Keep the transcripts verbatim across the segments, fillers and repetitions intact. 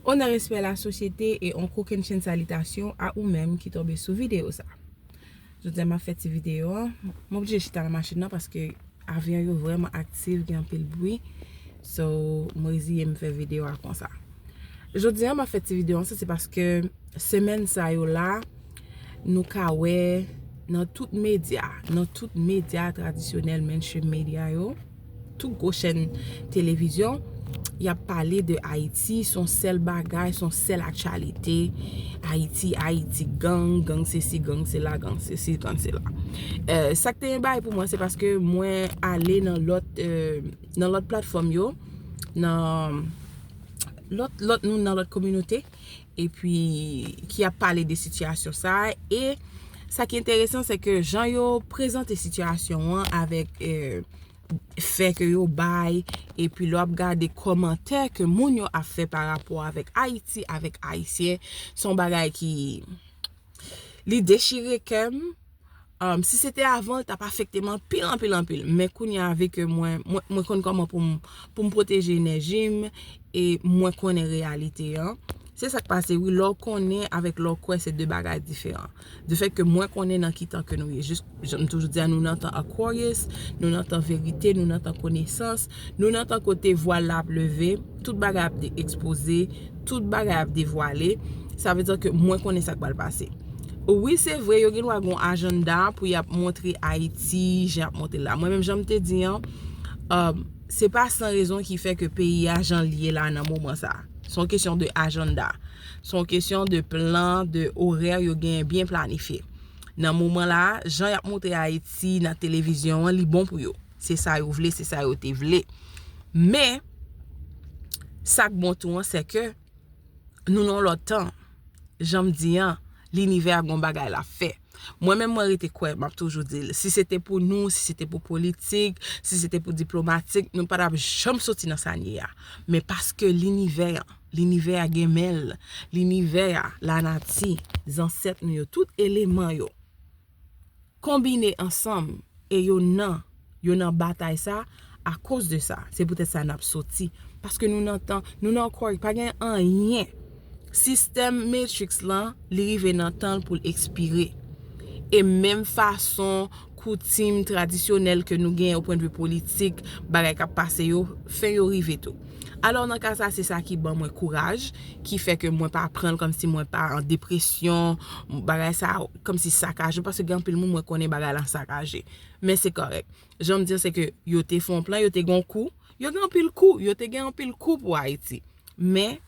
Onè, respè, lasosyete, e yon kokennchenn salitasyon a ou menm ki tonbe sou videyo sa. Jodi a m ap fè ti videyo an. M oblije chita nan machin nan paske avyon yo vrèman aktif, gen anpil bri. So, m reziye m fè videyo a konsa. Jodi a m ap fè ti videyo an, sa se paske semèn sa yo la, nou ka wè nan tout medya, nan tout medya tradisyonèl, mainstream medya yo, tout gwo chèn televizyon, y ap pale de Ayiti, se yon sèl bagay, se yon sèl aktyalite. Ayiti, Ayiti, gang, gang sesi, gang sela, gang sesi, gang sela. Euh, sa k te yon bagay pou mwen, se paske mwen ale nan lòt, euh, nan lòt platfòm yo, nan lòt, lòt nou nan lòt kominote, epi ki ap pale de sitiyasyon sa a. E sa ki enteresan, se ke jan yo prezante sitiyasyon an avèk, euh, fè ke yo bay, epi lè w ap gade kòmantè ke moun yo ap fè pa rapò avèk Ayiti, avèk Ayisyen, se yon bagay ki, li dechire kè m. Um, si se te avan, l t ap afekte m anpil, anpil, anpil. Men kounye a, vi ke mwen, mwen, mwen konn kòman pou m, pou m pwoteje enèji m, e mwen konnen reyalite an. Se sa k pase, wi, lè w konnen avèk lè w kwè, se de bagay diferan. De fèt ke mwen konnen nan ki tan ke nou ye. Jis, jan m toujou di a, nou nan tan Aquarius, nou nan tan verite, nou nan tan konesans, nou nan tan kote vwal la ap leve, tout bagay ap de-, ekspoze, tout bagay ap devwale. Sa vle di ke mwen konnen sa k pral pase. Wi, se vre, yo gen dwa gen yon ajanda pou y ap montre Ayiti, jan y ap montre l la. Mwen menm, jan m te di an, um, se pa san rezon ki fè ke peyi a jan l ye la nan moman sa. Se yon kesyon de ajanda. Se yon kesyon de plan, de orè yo genyen byen planifye. Nan moman la, jan y ap montre Ayiti nan televizyon an, li bon pou yo. Se sa yo vle, se sa yo te vle. Men, sa k bon tou an, se ke nou nan yon lòt tan. Jan m di an, linivè a gon bagay l ap fè. Mwen menm, mwen rete kwè, m ap toujou di l, si se te pou nou, si se te pou politik, si se te pou diplomatik, nou pa t ap janm soti nan sa n ye a. Men paske linivè an, linivè a gen men l, linivè a, lanati, zansèt nou yo, tout eleman yo konbine ansanm e yo nan, yo nan batay sa akoz de sa. Se poutèt sa n ap soti. Paske nou nan tan, nou nan kò, pa gen anyen. Sistèm Matrix lan, li rive nan tan l pou l ekspire. E menm fason koutim tradisyonèl ke nou genyen o pwennvi politik, bagay k ap pase yo, fen yo rive tou. Alò, nan ka sa, se sa ki ban mwen kouraj, ki fè ke mwen pa pran l kòmsi mwen pa an depresyon, bagay sa kòmsi sakaje, paske gen anpil moun mwen konnen bagay la sakaje. Men se kòrèk. Jan m di, se ke yo te fè yon plan, yo te gen yon kou, yo gen anpil kou, yo te gen anpil kou pou Ayiti. Men,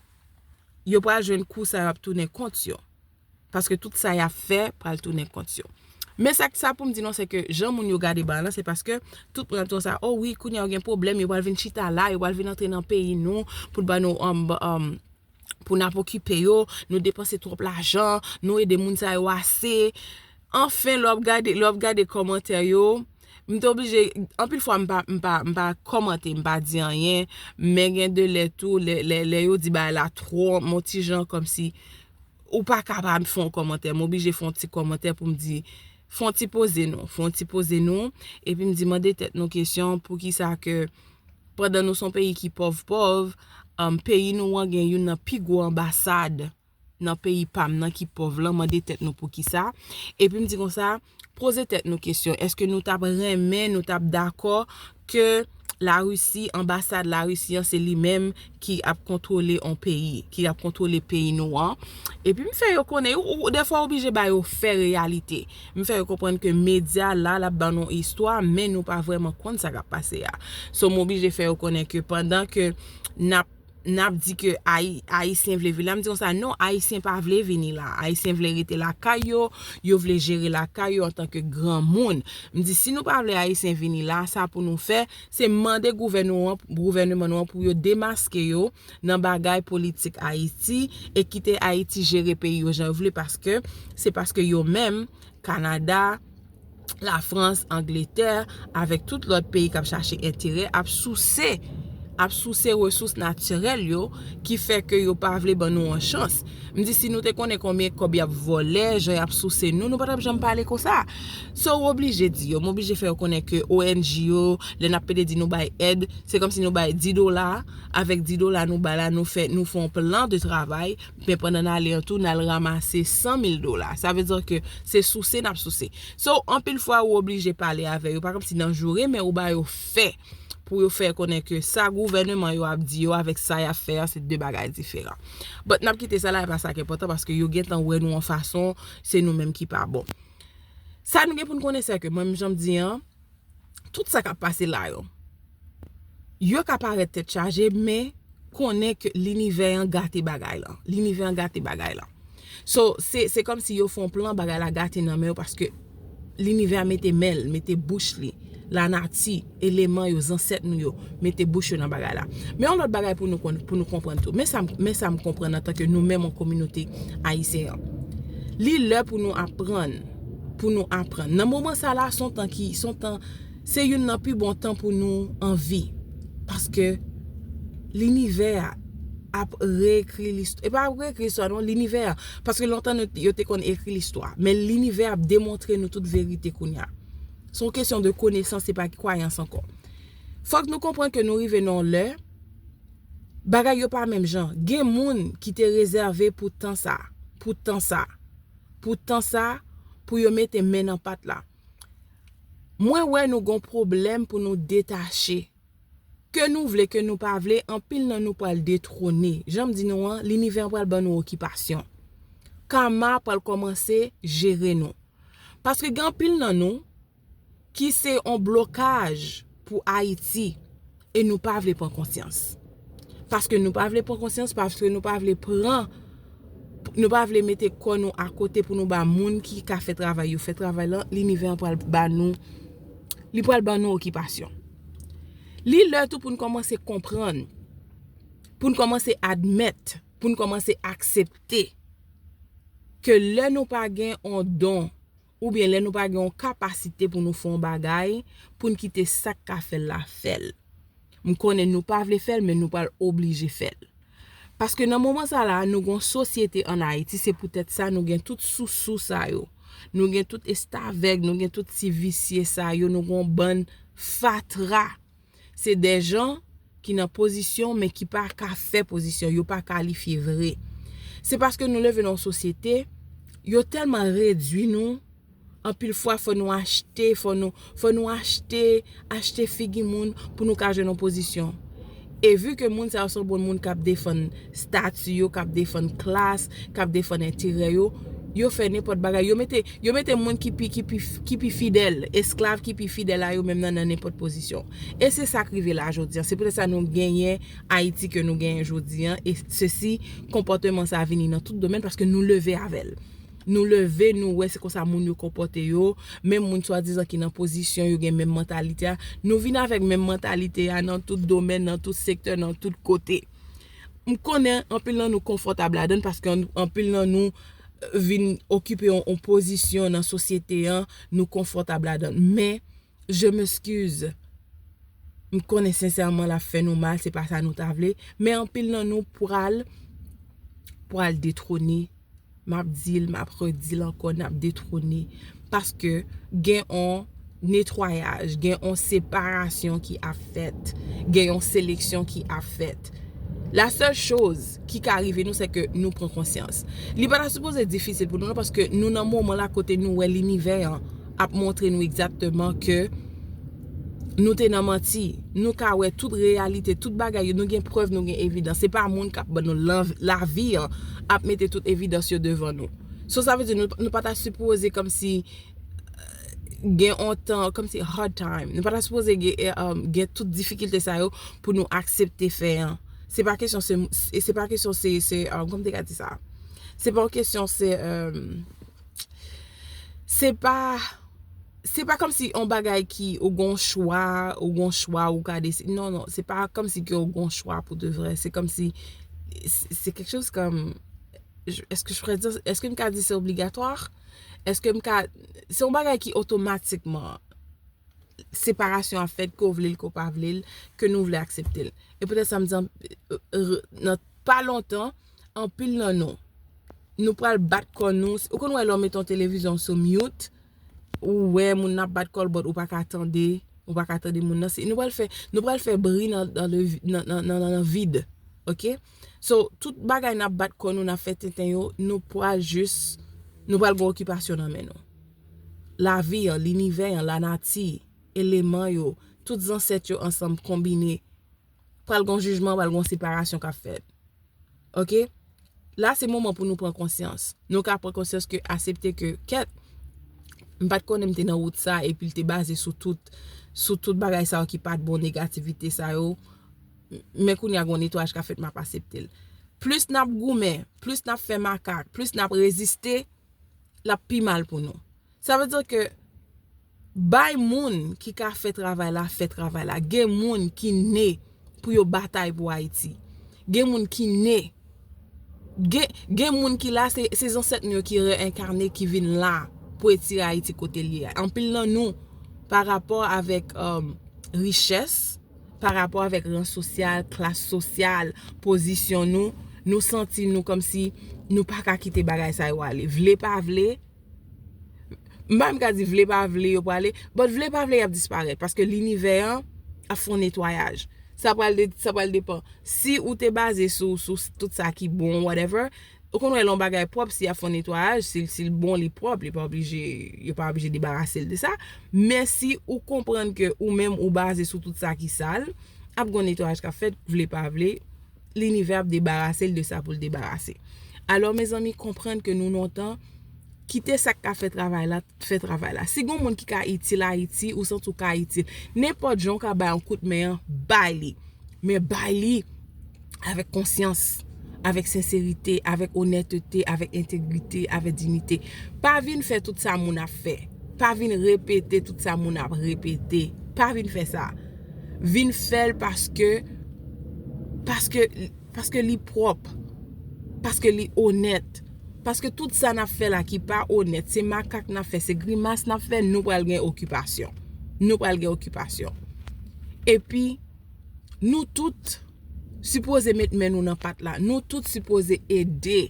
yo pral jwenn kou sa yo ap tounen kont yo. Paske tout sa y ap fè pral tounen kont yo. Men sa, sa pou m di nou, se ke jan moun yo gade bagay lan, se paske tout moun ap di konsa, o wi, kounye a yo gen pwoblèm, yo pral vin chita la, yo pral vin antre nan peyi nou, pou n ba nou, um, ba, um, pou n ap okipe yo, nou depanse twòp lajan, nou ede moun sa yo ase. Anfen, lè w ap gade, lè w ap gade kòmantè yo, m te oblije, anpil fwa m pa, m pa, m pa kòmante, m pa di anyen, men gen de lè tou, lè, lè, lè yo di bagay la twò, m on ti jan kòmsi, ou pa ka pa fè yon kòmantè, m oblije fè yon ti kòmantè pou m di, fè yon ti poze nou, fè yon ti poze nou, epi m di mande tèt nou kesyon, poukisa ke pandan nou se yon peyi ki pòv pòv, um, peyi nou an gen youn nan pi gwo anbasad nan peyi pa m nan ki pòv lan, mande tèt nou poukisa. Epi m di konsa, poze tèt nou kesyon, èske nou t ap renmen, nou t ap dakò ke Larisi, anbasad Larisi an, se li menm ki ap kontwole yon peyi, ki ap kontwole peyi nou an? Epi m fè yo konnen, ou, ou, dèfwa oblije ba yo fè reyalite. M fè yo konprann ke medya la, l ap ban nou istwa, men nou pa vrèman konn sa k ap pase a. So, m oblije fè yo konnen ke pandan ke n ap n ap di ke Ayi-, Ayisyen vle vini la. M di konsa, non, Ayisyen pa vle vini la. Ayisyen vle rete lakay yo, yo vle jere lakay yo antanke granmoun. M di, si nou pa vle Ayisyen vini la, sa pou nou fè, se mande gouvènman, gouvènman nou an pou yo demaske yo nan bagay politik Ayiti e kite Ayiti jere peyi yo jan yo vle, paske se paske yo menm, Kanada, Lafrans, Angletè, avèk tout lòt peyi k ap chache enterè, ap souse ap souse resous natirèl yo, ki fè ke yo pa vle ban nou an chans. M di, si nou te konnen konbyen kòb y ap vòlè, jan y ap souse nou, nou pa t ap janm pale konsa. So, w oblije di yo, m oblije fè yo konnen ke O N G yo, lè n ap pede di nou bay èd, se kòmsi nou bay dis dola, avèk dis dola nou bay la, nou fè, nou fè yon plan de travay, men pandan n ale an tou, n al ranmase san mil dola. Sa vle di ke se souse n ap souse. So, anpil fwa, ou oblije pale avè yo, pa kòmsi nan joure, men ou ba yo fè pou yo fè konnen ke sa gouvèneman yo ap di yo avèk sa y ap fè a, se de bagay diferan. But n ap kite sa la, e pa sa ki enpòtan, paske yo gentan wè nou yon fason, se nou menm ki pa bon. Sa nou gen pou n konnen, se ke mwen menm jan m di an, tout sa k ap pase la yo, yo ka parèt tèt chaje, men konnen ke linivè an gate bagay lan. Linivè an gate bagay lan. So, se, se kòmsi yo fè yon plan, bagay la gate nan men yo, paske linivè a mete men l, mete bouch li, lanati, eleman yo, zansèt nou yo, mete bouch yo nan bagay la. Men yon lòt bagay pou nou konn, pou nou konprann tou. Men sa m, men sa m konprann antanke nou menm an kominote ayisyen an. Li lè pou nou aprann, pou nou aprann. Nan moman sa la, se yon tan ki, se yon tan, se youn nan pi bon tan pou nou an vi. Paske linivè a ap reekri listwa. E pa ap reekri listwa, non, linivè a. Paske lontan nou, yo te konn ekri listwa. Men linivè ap demontre nou tout verite kounye a. Se yon kesyon de konesans, se pa kwayans ankò. Fòk nou konprann ke nou rive nan yon lè, bagay yo pa menm jan. Gen moun ki te rezève pou tan sa, pou tan sa, pou tan sa, pou yo mete men nan pat la. Mwen wè nou gon pwoblèm pou nou detache. Ke nou vle, ke nou pa vle, anpil nan nou pral detwone. Jan m di nou an, linivè an pral ban nou okipasyon. Kama pral kòmanse jere nou. Paske gen anpil nan nou ki se yon blokaj pou Ayiti e nou pa vle pran konsyans. Paske nou pa vle pran konsyans, paske nou pa vle pran, nou pa vle mete kò nou akote pou nou ba moun ki ka fè travay yo fè travay lan, linivè an pral ba nou, li pral ban nou okipasyon. Li lè tou pou n kòmanse konprann, pou n kòmanse admèt, pou n kòmanse aksepte ke lè nou pa gen yon don, oubyen lè nou pa gen yon kapasite pou nou fè yon bagay, pou n kite sa k ka fè l la fè l. M konnen nou pa vle fè l, men nou pral oblije fè l. Paske nan moman sa la, nou gen yon sosyete ann Ayiti, se poutèt sa nou gen tout sousou sa yo. Nou gen tout estavèg, nou gen tout ti visye sa yo, nou gen yon bann fatra. Se de jan ki nan pozisyon, men ki pa ka fè pozisyon, yo pa kalifye vre. Se paske nou leve nan yon sosyete, yo tèlman redwi nou, anpil fwa fò nou achte, fò nou, fò nou achte, achte figi moun pou nou ka jwenn yon pozisyon. E vi ke moun sa yo se bon moun k ap defann stati yo, k ap defann klas, k ap defann enterè yo, yo fè nenpòt bagay. Yo mete, yo mete moun ki pi, ki pi, ki pi fidèl, esklav ki pi fidèl a yo menm nan, nan nenpòt pozisyon. E se sa k rive la jodi an. Se poutèt sa nou genyen Ayiti ke nou genyen jodi an. E sesi, konpòteman sa vini nan tout domèn paske nou leve avè l. Nou leve, nou wè se konsa moun yo konpòte yo. Menm moun swadizan ki nan pozisyon, yo gen menm mantalite a. Nou vin avèk menm mantalite a nan tout domèn, nan tout sektè, nan tout kote. M konnen anpil nan nou konfòtab ladan l paske an-, anpil nan nou, euh, vin okipe yon, yon pozisyon nan sosyete an, nou konfòtab ladan l. Men, je m'excuse. M konnen sensèman l ap fè nou mal, se pa sa nou ta vle. Men anpil nan nou pral, pral detwone. M ap di l, m ap redi l ankò, n ap detwone. Paske gen yon netwayaj, gen yon separasyon ki ap fèt, gen yon seleksyon ki ap fèt. La sèl choz ki ka rive nou, se ke nou pran konsyans. Li pa ta sipoze difisil pou nou, non, paske nou nan moman la kote nou wè linivè an ap montre nou egzakteman ke nou te nan manti. Nou ka wè tout reyalite, tout bagay yo, nou gen prèv, nou gen evidans. Se pa moun k ap ban nou lan-, lavi an ap mete tout evidans yo devan nou. So, sa vle di nou, nou pa ta sipoze kòmsi, euh, gen yon tan, kòmsi hard time. Nou pa ta sipoze gen, eh, um, gen tout difikilte sa yo pou nou aksepte fè an. Se pa kesyon se, se, se pa kesyon se, se, um, kòman m te ka di sa? Se pa yon kesyon se, um, se pa, se pa kòmsi yon bagay ki ou gon chwa, ou gon chwa ou ka deside. Non, non, se pa kòmsi ke ou gon chwa pou de vrè. Se kòmsi, se, se kèk choz kòm, je- est-ce que je pourrais dire, èske m ka di se obligatwa? Èske m ka, se yon bagay ki otomatikman, separasyon ap fèt, ke w vle l, ke w pa vle l, ke nou vle aksepte l. E poutèt sa m di, nan pa lontan, anpil nan nou, nou pral bat kò nou. Ou konn wè lè w mete yon televizyon sou mute, ou wè moun nan ap bat kò l, but ou pa ka tande, ou pa ka tande moun nan. Se, nou pral fè, nou pral fè bri nan, nan, nan, nan, nan, nan vid. Ok? So, tout bagay n ap bat kò nou, n ap fè tenten yo, nou pral jis, nou pral gen okipasyon nan men nou. Lavi an, linivè an, lanati, eleman yo, tout zansèt yo ansanm konbine, pral gen jijman, pral gen separasyon k ap fèt. Ok? La, se moman pou nou pran konsyans. Nou ka pran konsyans ke, aksepte ke, kèt, m pa t konnen m te nan wout sa, epi l te baze sou tout, sou tout bagay sa yo ki pa t bon, negativite sa yo. Men kounye a, gen netwayaj k ap fèt, m ap aksepte l. Plis n ap goumen, plis n ap fè makak, plis n ap reziste, l ap pi mal pou nou. Sa vle di ke bay moun ki ka fè travay la, fè travay la. Gen moun ki ne pou yo batay pou Ayiti. Gen moun ki ne. Gen, gen moun ki la, se, se zansèt nou yo ki reenkane, ki vin la pou etire Ayiti kote l ye a. Anpil nan nou, pa rapò avèk, um, richès, pa rapò avèk ran sosyal, klas sosyal, pozisyon nou, nou santi nou kòmsi nou pa ka kite bagay sa yo ale. Vle pa vle, m pa menm ka di vle pa vle yo prale, but vle pa vle y ap disparèt, paske linivè an ap fè yon netwayaj. Sa pral de, sa pral depan. Si ou te baze sou, sou tout sa ki bon, whatever, ou konn wè lè yon bagay pwòp, si y ap fè yon netwayaj, si, si l bon, li pwòp, li pa oblije, yo pa oblije debarase l de sa. Men si ou konprann ke ou menm ou baze sou tout sa ki sal, ap gen yon netwayaj k ap fèt, vle pa vle, linivè ap debarase l de sa pou l debarase. Alò, mezanmi, konprann ke nou nan yon tan, kite sa k ka fè travay la, fè travay la. Si gen moun ki ka itil Ayiti, ou santi w ka itil, nenpòt jan w ka bay yon kout men an, bay li. Men bay li avèk konsyans, avèk senserite, avèk onètete, avèk entegrite, avèk diyite. Pa vin fè tout sa moun ap fè. Pa vin repete tout sa moun ap repete. Pa vin fè sa. Vin fè l paske, paske, paske li pwòp. Paske li onèt. Paske tout sa n ap fè la ki pa onèt, se makak n ap fè, se grimas n ap fè, nou pral gen okipasyon. Nou pral gen okipasyon. Epi, nou tout sipoze met men nou nan pat la. Nou tout sipoze ede.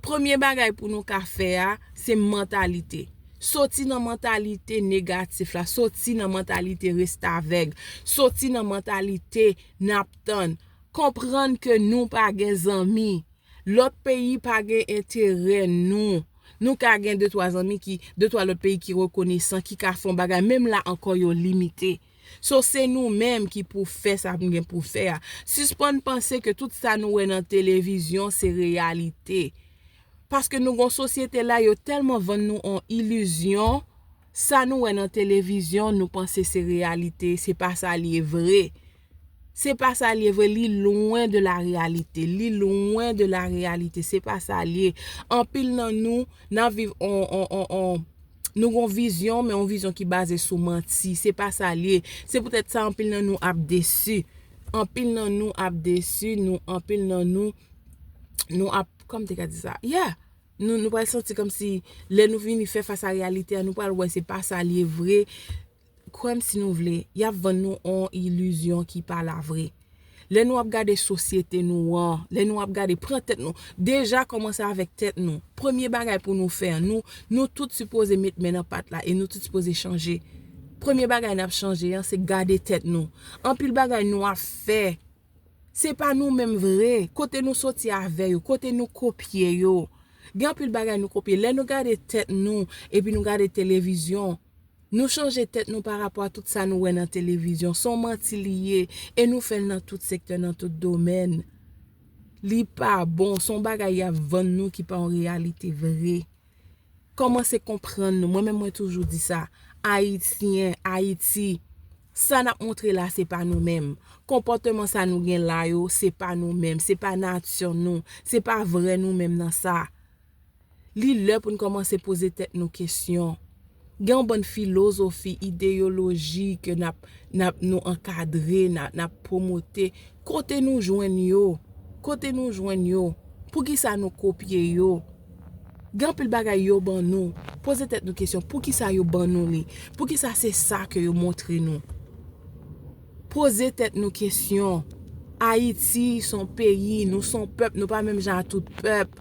Premye bagay pou nou ka fè a, se mantalite. Soti nan mantalite negatif la, soti nan mantalite restavèg, soti nan mantalite n ap tann. Konprann ke nou pa gen zanmi. Lòt peyi pa gen enterè nou. Nou ka gen de twa zanmi ki, de twa lòt peyi ki rekonesan, ki ka fè yon bagay, menm la ankò yo limite. So, se nou menm ki pou fè sa nou gen pou fè a. Sispann panse ke tout sa nou wè nan televizyon se reyalite. Paske nou gen yon sosyete la, yo tèlman vann nou yon ilizyon, sa nou wè nan televizyon, nou panse se reyalite, se pa sa l ye vre. Se pa sa l ye vre, li lwen de la reyalite, li lwen de la reyalite, se pa sa l ye. Anpil nan nou, n ap viv on, on, on, on, nou gen yon vizyon, men yon vizyon ki baze sou manti, se pa sa l ye. Se poutèt sa anpil nan nou ap desi. Anpil nan nou ap desi, nou, anpil nan nou, nou ap, kòman m te ka di sa? Yeah! Nou, nou pral santi kòmsi lè nou vini fè fas a reyalite a, nou pral wè se pa sa l ye vre. Kwè m si nou vle, y ap vann nou on ilizyon ki pa la vre. Lè nou ap gade sosyete nou an, lè nou ap gade, pran tèt nou, deja kòmanse avèk tèt nou. Premye bagay pou nou fè, nou, nou tout sipoze met men nan pat la e nou tout sipoze chanje. Premye bagay n ap chanje an, se gade tèt nou. Anpil bagay nou ap fè, se pa nou menm vre. Kote nou soti avè yo, kote nou kopye yo. Gen anpil bagay nou kopye. Lè nou gade tèt nou, epi nou gade televizyon, nou chanje tèt nou pa rapò a tout sa nou wè nan televizyon. Se yon manti li ye, e nou fè l nan tout sektè, nan tout domèn. Li pa bon, se yon bagay y ap vann nou ki pa yon reyalite vre. Kòmanse konprann nou. Mwen menm, mwen toujou di sa. Ayisyen, Ayiti, sa n ap montre la, se pa nou menm. Konpòteman sa nou gen la yo, se pa nou menm. Se pa nati nou. Se pa vrè nou menm nan sa. Li lè pou n kòmanse poze tèt nou kesyon. Gen yon bann filozofi, ideyoloji ke n ap, n ap, nou ankadre, n ap, n ap pwomote. Kote nou jwenn yo? Kote nou jwenn yo? Poukisa nou kopye yo? Gen anpil bagay yo ban nou. Poze tèt nou kesyon, poukisa yo ban nou li? Poukisa se sa ke yo montre nou? Poze tèt nou kesyon. Ayiti se yon peyi, nou se yon pèp, nou pa menm jan a tout pèp.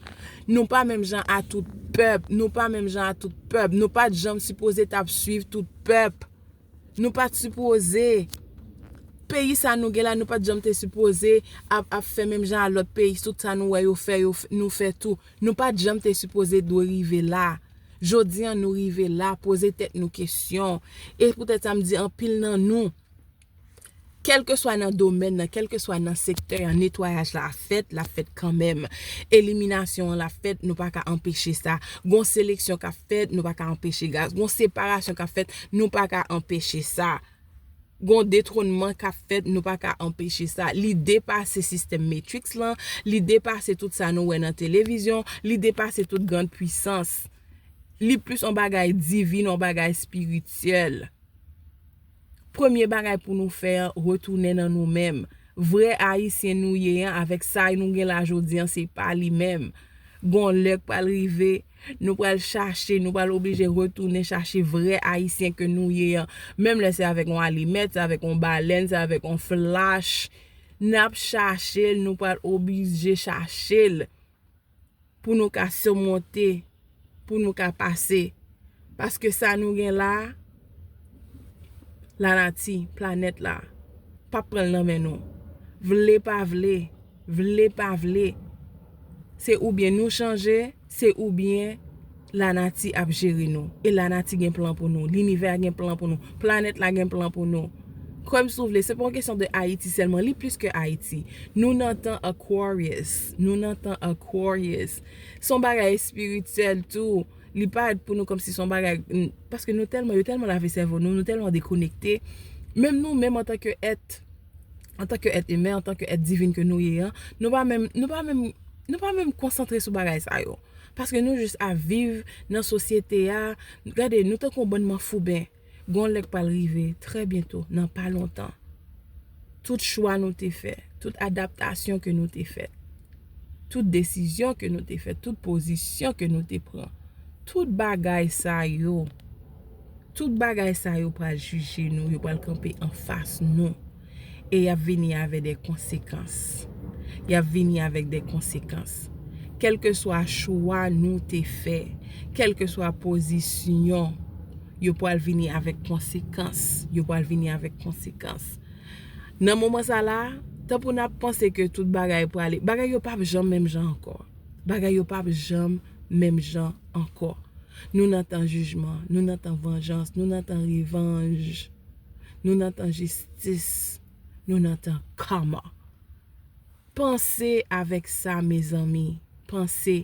Nou pa menm jan a tout pèp, nou pa menm jan a tout pèp. Nou pa t janm sipoze t ap swiv tout pèp. Nou pa t sipoze. Peyi sa nou gen la, nou pa t janm te sipoze ap, ap fè menm jan a lòt peyi. Tout sa nou wè yo fè, yo, f- nou fè tou. Nou pa t janm te sipoze dwe rive la. Jodi an, nou rive la, poze tèt nou kesyon. E poutèt sa, m di anpil nan nou, kèlkeswa nan domèn nan, kèlkeswa nan sektè an, netwayaj la ap fèt, l ap fèt kanmenm. Eliminasyon an l ap fèt, nou pa ka anpeche sa. Gon seleksyon k ap fèt, nou pa ka anpeche gaz. Gon separasyon k ap fèt, nou pa ka anpeche sa. Gon detwònman k ap fèt, nou pa ka anpeche sa. Li depase sistèm Matrix lan, li depase tout sa nou wè nan televizyon, li depase tout grand pwisans. Li plis yon bagay divin, yon bagay espirityèl. Premye bagay pou nou fè an, retounen nan nou menm. Vrè Ayisyen nou ye an, avèk sa nou gen la jodi an, se pa li menm. Gon lè k pral rive, nou pral chache, nou pral oblije retounen chache vrè Ayisyen ke nou ye an. Menm lè se avèk yon alimèt, se avèk yon balèn, se avèk yon flach. N ap chache l, nou pral oblije chache l. Pou nou ka simonte, pou nou ka pase. Paske sa nou gen la, lanati, planèt la, p ap pran l nan men nou. Vle pa vle, vle pa vle, se oubyen nou chanje, se oubyen lanati ap jere nou. E lanati gen plan pou nou, linivè a gen plan pou nou, planèt la gen plan pou nou. Kwè m si w vle, se pa yon kesyon de Ayiti sèlman, li plis ke Ayiti. Nou nan tan Aquarius, nou nan tan Aquarius. Se yon bagay espirityèl tou. Li pa pou nou kòmsi se yon bagay, paske nou tèlman, yo tèlman lave sèvo nou, nou tèlman dekonekte. Menm nou menm antanke èt, antanke èt imen, antanke èt divin ke nou ye an, nou pa menm, nou pa menm, nou pa menm konsantre sou bagay sa yo. Paske nou jis ap viv nan sosyete a. Gade, nou tankou yon bann manfouben. Gon lè k pral rive, trè byento, nan pa lontan. Tout chwa nou te fè, tout adaptasyon ke nou te fè, tout desizyon ke nou te fè, tout pozisyon ke nou te pran, tout bagay sa yo, tout bagay sa yo pral jije nou, yo pral kanpe anfas nou. E y ap vini avèk de konsekans. Y ap vini avèk de konsekans. Kèlkeswa chwa nou te fè, kèlkeswa pozisyon, yo pral vini avèk konsekans. Yo pral vini avèk konsekans. Nan moman sa la, tanpou n ap panse ke tout bagay prale, bagay yo p ap janm menm jan ankò. Bagay yo p ap janm menm jan ankò. Nou nan tan jijman, nou nan tan vanjans, nou nan tan revanj, nou nan tan jistis, nou nan tan kama. Panse avèk sa, mezanmi. Panse.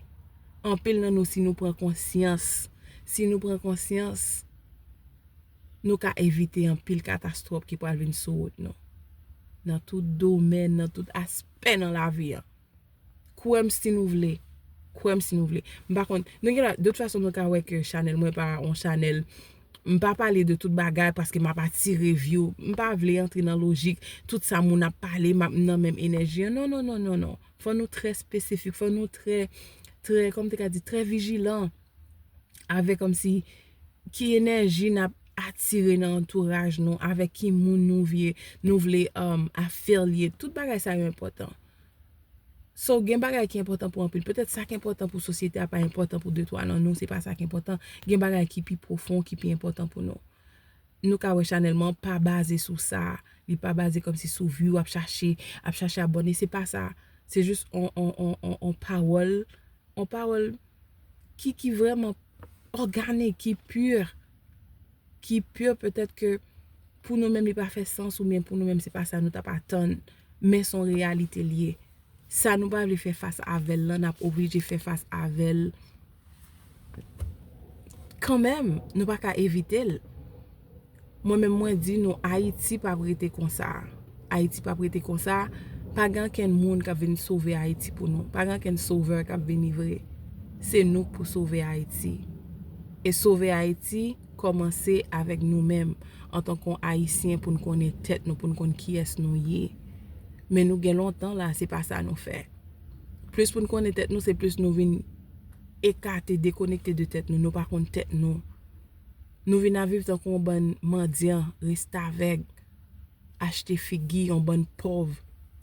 Anpil nan nou, si nou pran konsyans, si nou pran konsyans, nou ka evite anpil katastwòf ki pral vin sou wout nou. Nan tout domèn, nan tout aspè nan lavi an. Kwè m si nou vle. Kwè m si nou vle. M pa konn, nou gen la, de tout fason nou ka wè ke chanèl mwen pa yon chanèl, m pa pale de tout bagay paske m ap atire view. M pa vle antre nan lojik tout sa moun ap pale, m ap nan menm enèji an. Non, non, non, non, non. Fò nou trè espesifik, fò nou trè, trè, kòm te ka di, trè vijilan avèk kòmsi ki enèji n ap atire nan antouraj nou, avèk ki moun nou vye, nou vle um, afilye. Tout bagay sa yo enpòtan. So, gen bagay ki enpòtan pou anpil. Petèt sa ki enpòtan pou sosyete a pa enpòtan pou de twa nan nou, se pa sa ki enpòtan. Gen bagay ki pi pwofon, ki pi enpòtan pou nou. Nou ka wè chanèl mwen pa baze sou sa. Li pa baze kòmsi sou view, ap chache, ap chache abòne. Se pa sa. Se jis on, on, on, on, on pawòl, on pawòl ki, ki vrèman òganik, ki pur. Ki pur, petèt ke pou nou menm li pa fè sans, oubyen pou nou menm se pa sa nou t ap atann, men se yon reyalite l ye. Sa nou pa vle fè fas avè l lan, n ap oblije fè fas avè l kanmenm. Nou pa ka evite l. Mwen menm mwen di nou, Ayiti p ap rete konsa. Ayiti p ap rete konsa. Pa gen ankenn moun k ap vin sove Ayiti pou nou. Pa gen ankenn sovè k ap vini vre. Se nou k pou sove Ayiti. E sove Ayiti kòmanse avèk nou menm, antanke yon Ayisyen, pou n konnen tèt nou, pou n konn kiyès nou ye. Men nou gen lontan la, se pa sa nou fè. Plis pou n konnen tèt nou, se plis nou vin ekate, dekonekte de tèt nou, nou pa konn tèt nou. Nou vin ap viv tankou yon bann mandyan, restavèk, achte figi, yon bann pòv.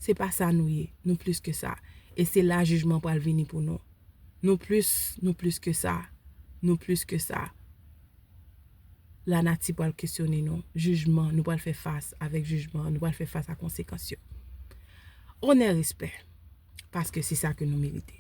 Se pa sa nou ye. Nou plis ke sa. E se la jijman pral vini pou nou. Nou plis, nou plis ke sa. Nou plis ke sa. Lanati pral kesyone nou. Jijman, nou pral fè fas avèk jijman, nou pral fè fas a konsekans yo. Onè, respè, paske se sa ke nou merite.